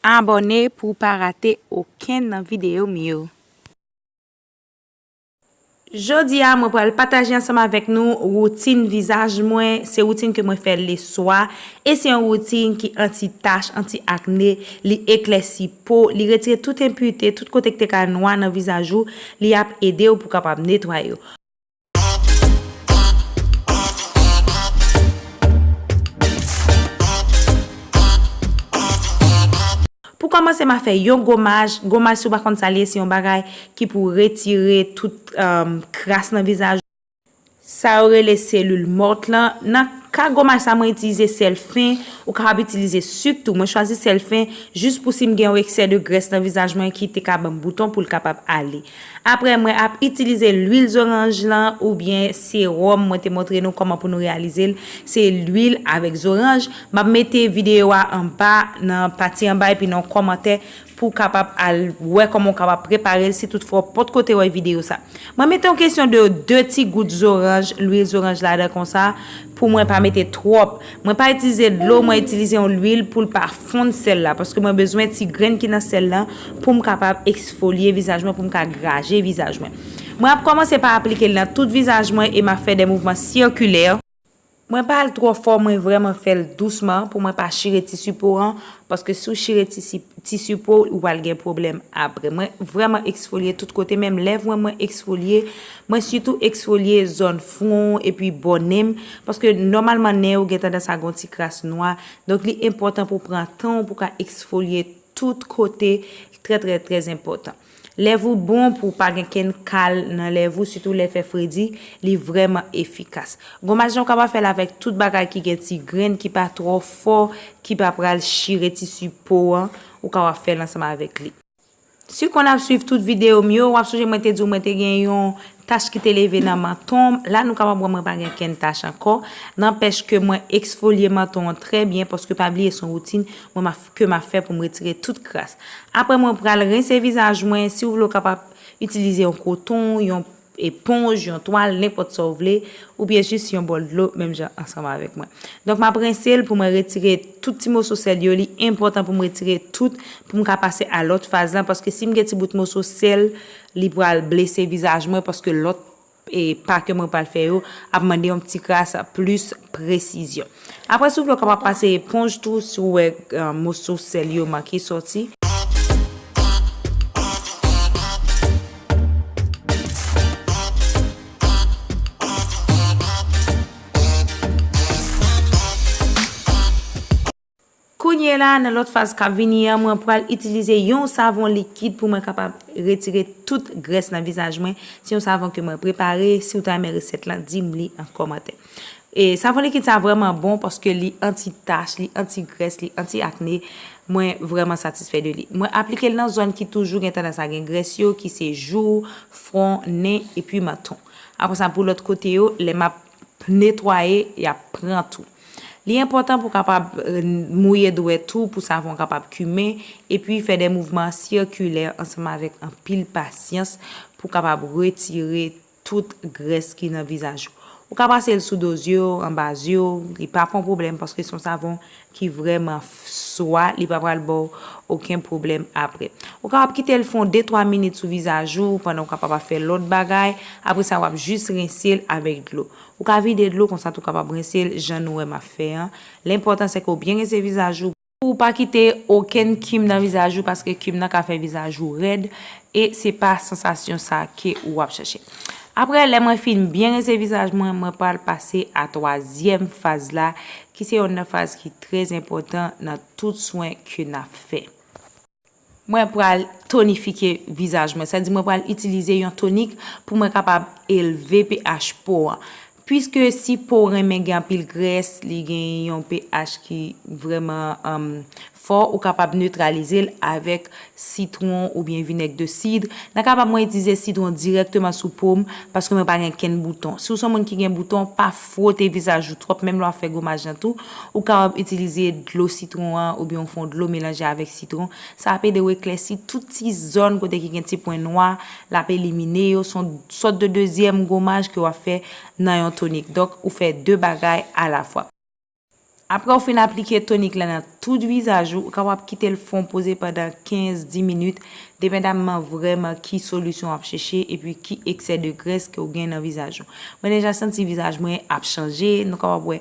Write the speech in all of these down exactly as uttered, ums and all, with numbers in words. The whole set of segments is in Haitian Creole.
Abòne pou w pa rate okenn nan videyo m yo. Jodi a, mwen pral pataje ansanm avèk nou woutin vizaj mwen. Se woutin ke mwen fè leswa. E se yon woutin ki anti tach, anti akne. Li eklèsi po, li retire tout enpite, tout kote ki te ka nwa nan vizaj ou. Li ap ede w pou w kapab netwaye yo. Pou kòmanse, m a fè yon gomaj. Gomaj, si w pa konn sa l ye, se yon bagay ki pou retire tout, um, kras nan vizaj ou. Sa yo rele selil mòt lan. Nan ka gomaj sa, mwen itilize sèl fen. Ou kapab itilize sik tou. Mwen chwazi sèl fen jis pou si m gen yon eksè de grès nan vizaj mwen ki te ka ban m bouton pou l kapab ale. Apre, mwen ap itilize lwil zoranj lan oubyen sewòm. Mwen te montre nou kòman pou nou reyalize l. Se lwil avèk zoranj. M ap mete videyo a anba, nan pati anba, epi nan yon kòmantè pou w kapab al wè kòman w kapab prepare l si toutfwa w potko te wè videyo sa. Mwen mete yon kesyon de de ti gout zoranj, lwil zoranj ladan konsa, pou mwen pa mete twòp. Mwen pa itilize dlo, mwen itilize yon lwil pou l pa fonn sèl la, paske mwen bezwen ti grenn ki nan sèl la pou m kapab eksfolye vizaj mwen, pou m ka graje vizaj mwen. Mwen ap kòmanse pa aplike l nan tout vizaj mwen e m ap fè de mouvman sikilè. Mwen pa al twò fò, mwen vrèman fè l dousman pou mwen pa chire tisi po an, paske si w chire tisi, tisi po, ou pral gen pwoblèm apre. Mwen vrèman eksfolye tout kote, menm lèv mwen, mwen eksfolye. Mwen sitou eksfolye zòn fwon epi bò nen m, paske nòmalman nen yo gen tandans a gen yon ti kras nwa. Donk, li enpòtan pou w pran tan w pou w ka eksfolye tout kote, trè, trè, trè enpòtan. Lèv ou bon pou w pa gen kenn kal nan lèv ou, sitou lè fè fredi, li vrèman efikas. Gomaj lan ou kapab fè l avèk tout bagay ki gen ti grenn, ki pa twò fò, ki pa pral chire tisi po an, ou kapab fè l ansanm avèk li. Si w konn ap swiv tout videyo m yo, w ap sonje mwen te di w mwen te gen yon tach ki te leve nan manton m. La, nou kapab wè mwen pa gen kenn tach ankò. Nanpèch ke mwen eksfolye manton an trè byen, paske pa bliye se yon woutin mwen m ap, ke m ap fè pou m retire tout kras. Apre, mwen pral rense vizaj mwen. Si w vle, w kapab itilize yon koton, yon eponj, yon twal, nenpòt sa w vle, oubyen jis yon bòl dlo, menm jan ansanm avèk mwen. Donk, m ap rense l pou mwen retire tout ti moso sèl yo. Li enpòtan pou m retire tout, pou m ka pase a lòt faz lan, paske si m gen ti bout moso sèl, li pral blese vizaj mwen, paske lòt, e, pa ke mwen pral fè yo ap mande yon ti kras plis presizyon. Apre, si w vle, w kapab pase eponj tou, si w wè, eh, moso sèl yo manke sòti. Kounye la, nan lòt faz k ap vini an, mwen pral itilize yon savon likid pou mwen kapab retire tout grès nan vizaj mwen. Se yon savon ke mwen prepare. Si w ta renmen resèt lan, di m li an kòmantè. E savon likid sa vrèman bon paske li anti tach, li anti grès, li anti akne. Mwen vrèman satisfè de li. Mwen aplike l nan zòn ki toujou gen tandans a gen grès yo, ki se jou, fwon, nen, epi manton. Apre sa, pou lòt kote yo, lè m ap netwaye, y ap pran tou. Li enpòtan pou w kapab, eh, mouye dwèt ou pou savon kapab kimen, epi fè de mouvman sikilè ansanm avèk anpil pasyans pou w kapab retire tout grès ki nan vizaj ou. Ou ka pase l sou do zye w, anba zye w, li pa pran pwoblèm paske se yon savon ki vrèman f-, swa, li pa pral ba w okenn pwoblèm apre. Ou kapab kite l fè yon de twa minit sou vizaj ou pandan w kapab ap fè lòt bagay. Apre sa, w ap jis rense l avèk dlo. Ou ka vide dlo, konsa tou kapab rense l jan nou wè m ap fè an. Lenpòtan se ke w byen rense vizaj ou. Pou w pa kite okenn kim nan vizaj ou, paske kim nan ka fè vizaj ou rèd, e se pa sansasyon sa ke w ap chèche. Apre, lè mwen fin byen rense vizaj mwen, mwen pral pase a twazyèm faz la, ki se youn nan faz ki trè enpòtan nan tout swen ke n ap fè. Mwen pral tonifike vizaj mwen. Sa di mwen pral itilize yon tonik pou mwen kapab elve pH po an. Piske si po w renmen gen anpil grès, li gen yon pH ki vrèman, um, fò, ou kapab netralize l avèk sitwon oubyen vinèg de sid. Nan ka pa m, mwen itilize sitwon dirèkteman sou po m, paske mwen pa gen kenn bouton. Si w se yon moun ki gen bouton, pa fwote vizaj ou twòp, menm lè w ap fè gomaj lan tou, ou kapab itilize dlo sitwon an oubyen w fè yon dlo melanje avèk sitwon. Sa ap ede w eklèsi tout ti zòn kote ki gen ti pwen nwa, l ap elimine yo. Se yon sòt de dezyèm gomaj ke w ap fè nan yon tonik. Donk, ou fè de bagay alafwa. Apre w fin aplike tonik la nan tout vizaj ou, ou kapab kite l fon poze pandan kenz, dis minit, depandamman vrèman ki solisyon w ap chèche epi ki eksè de grès ke w gen nan vizaj ou. Mwen deja santi vizaj mwen ap chanje, nou kapab wè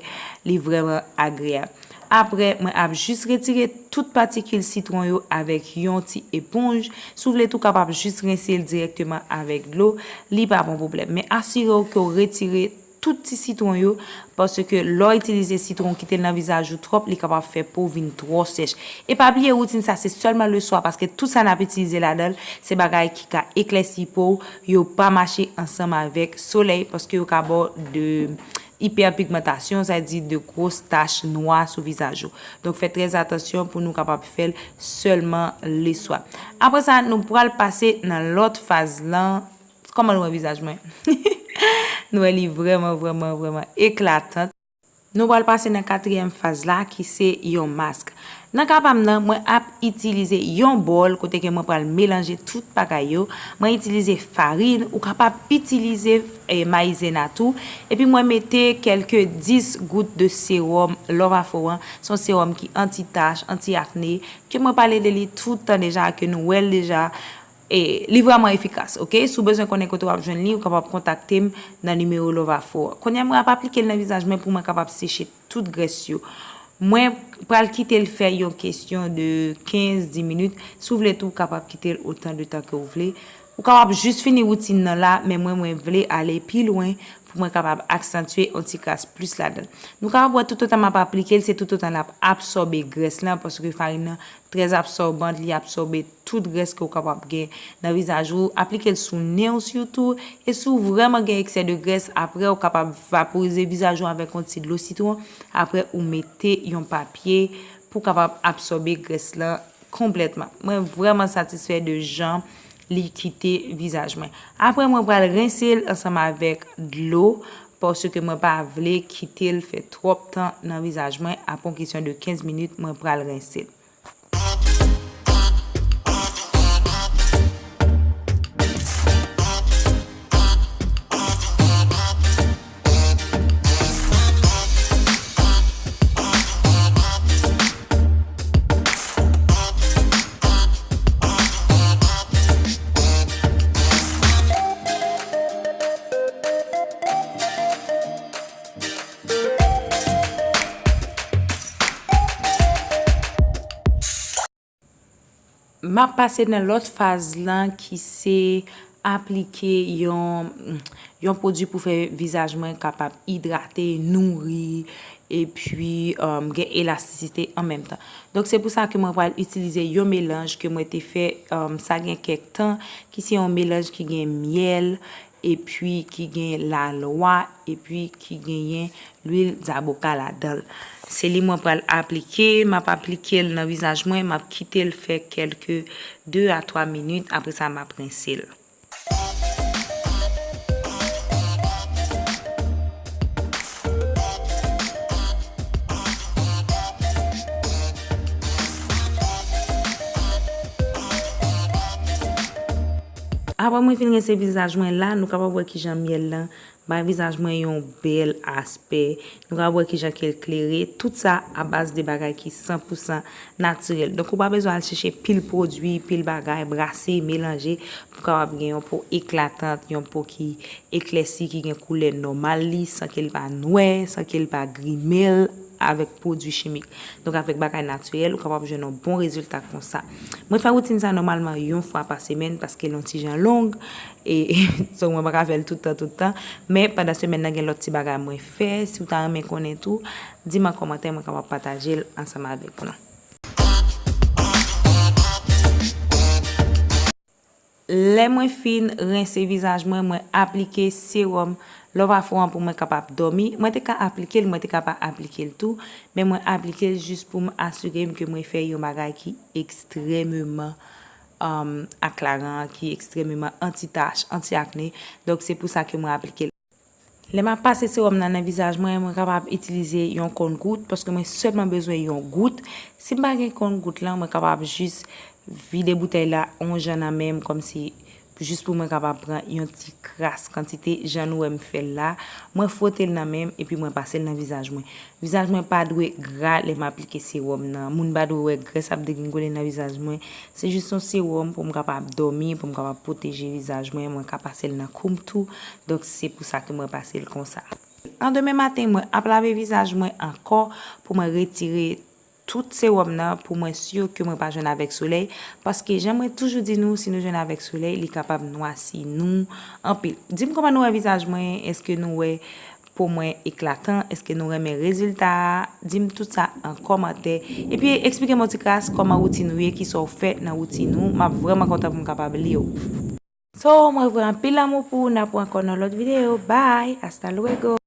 li vrèman agreyab. Apre, mwen ap jis retire tout patikil sitwon yo avèk yon ti eponj. Si w vle tou, w kapab jis rense l dirèkteman avèk dlo, li pa pon pwoblèm. Men asire w ke w retire tout ti sitwon yo, paske lè w itilize sitwon, w kite l nan vizaj ou twòp, li kapab fè po w vin twò sèch. E pa bliye, woutin sa se sèlman leswa, paske tout sa n ap itilize ladan l, se bagay ki ka eklèsi po w, yo pa mache ansanm avèk solèy, paske yo ka ba w de ipèpigmantasyon, sa di de gwo tach nwa sou vizaj ou. Donk, fè trè atansyon pou nou kapab fè l sèlman leswa. Apre sa, nou pral pase nan lòt faz lan. Kòman nou wè vizaj mwen? Nou wè li vrèman, vrèman, vrèman eklatant. Nou pral pase nan katriyèm faz la, ki se yon mask. Nan ka pa m nan, mwen ap itilize yon bòl kote ke mwen pral melanje tout bagay yo. Mwen itilize farin, ou kapab itilize, eh, mayizena tou. Epi mwen mete kèlke dis gout de sewòm Love Afro an. Se yon sewòm ki anti-tach, anti-akne, ke mwen pale de li tout tan deja, ke nou wè l deja. E li vrèman efikas, oke? Si w bezwen konnen kote w ap jwenn li, ou kapab kontakte m nan nimewo Love Afro an. Kounye a, mwen ap aplike l nan vizaj mwen pou mwen kapab seche tout grès yo. Mwen pral kite l fè yon kesyon de kenz, dis minit. Si w vle tou, w kapab kite l otan de tan ke w vle. Ou kapab jis fini woutin nan la, men mwen, mwen vle ale pi lwen pou mwen kapab aksantye yon ti kras plis ladan l. Nou kapab wè toutotan m ap aplike l, se toutotan l ap absòbe grès lan, paske farin nan trè absòbant, li absòbe tout grès ke w kapab gen nan vizaj ou. Aplike l sou nen w sitou. E si w vrèman gen eksè de grès, apre w kapab vaporize vizaj ou avèk yon ti dlo sitwon. Apre ou mete yon papye pou kapab absòbe grès lan konplètman. Mwen vrèman satisfè de jan li kite vizaj mwen. Apre mwen pral rense l ansanm avèk dlo, paske mwen pa vle kite l fè twòp tan nan vizaj mwen. Apre yon kesyon de kenz minit, mwen pral rense l. M ap pase nan lòt faz lan ki se aplike yon, yon pwodui pou fè vizaj mwen kapab idrate, nouri, epi, um, gen elastisite an menm tan. Donk, se pou sa ke mwen pral itilize yon melanj ke mwen te fè, um, sa gen kèk tan, ki se yon melanj ki gen myèl, epi ki gen lalwa, epi ki genyen lwil zaboka ladan l. Se li mwen pral aplike, m ap aplike l nan vizaj mwen, m ap kite l fè kèlke de a twa minit, apre sa m ap rense l. Apre mwen fin rense vizaj mwen la, nou kapab wè kijan myèl lan bay vizaj mwen yon bèl aspè. Nou kapab wè kijan ke l klere. Tout sa a baz de bagay ki san pou san natirèl. Donk, ou pa bezwen al chèche pil pwodui, pil bagay, brase, melanje, pou kapab gen yon po eklatant, yon po ki eklèsi, ki gen koulè nòmal li, san ke l pa nwè, san ke l pa grimel avèk pwodui chimik. Donk, avèk bagay natirèl, ou kapab jwenn yon bon rezilta konsa. Mwen fè woutin sa nòmalman yon fwa pa semèn paske l yon ti jan long, e so mwen pa ka fè l tout tan, tout tan. Men pandan semèn nan, gen lòt ti bagay mwen fè. Si w ta renmen konnen tou, di m an kòmantè, mwen kapab pataje l ansanm avèk nou. Lè mwen fin rense vizaj mwen, mwen aplike sewòm Love Afro an pou mwen kapab dòmi. Mwen te ka aplike l, mwen te ka pa aplike l tou, men mwen aplike l jis pou m asire m ke mwen fè yon bagay ki ekstrèmeman, um, aklaran, ki ekstrèmeman anti-tach, anti-akne. Donk, se pou sa ke mwen aplike l. Lè m ap pase sewòm nan nan vizaj mwen, mwen kapab itilize yon konn gout, paske mwen sèlman bezwen yon gout. Si m pa gen konn gout lan, mwen kapab jis vide boutèy la yon jan nan men m, kòmsi Jis pou mwen kapab pran yon ti kras kantite, jan nou wè m fè l la. Mwen fwote l nan men m, epi mwen pase l nan vizaj mwen. Vizaj mwen pa dwe gra lè m aplike sewòm nan. Moun pa dwe wè grès ap degringole nan vizaj mwen. Se jis yon sewòm pou m kapab dòmi, pou m kapab pwoteje vizaj mwen. Mwen ka pase l nan kou m tou. Donk, se pou sa ke mwen pase l konsa. An demen maten, mwen ap lave vizaj mwen ankò pou mwen retire tout sewòm nan, pou mwen si ke mwen pa jwenn avèk solèy, paske jan mwen toujou di nou, si nou jwenn avèk solèy, li kapab nwasi nou anpil. Di m kòman nou wè vizaj mwen, èske nou wè po mwen eklatan, èske nou renmen rezilta a? Di m tout sa an kòmantè. Epi eksplike m yon ti kras kòman woutin ou ye, kisa w fè nan woutin ou. M ap vrèman kontan pou m kapab li w. So, mwen voye anpil lanmou pou w, n ap wè ankò nan lòt videyo. Bye, hasta luego.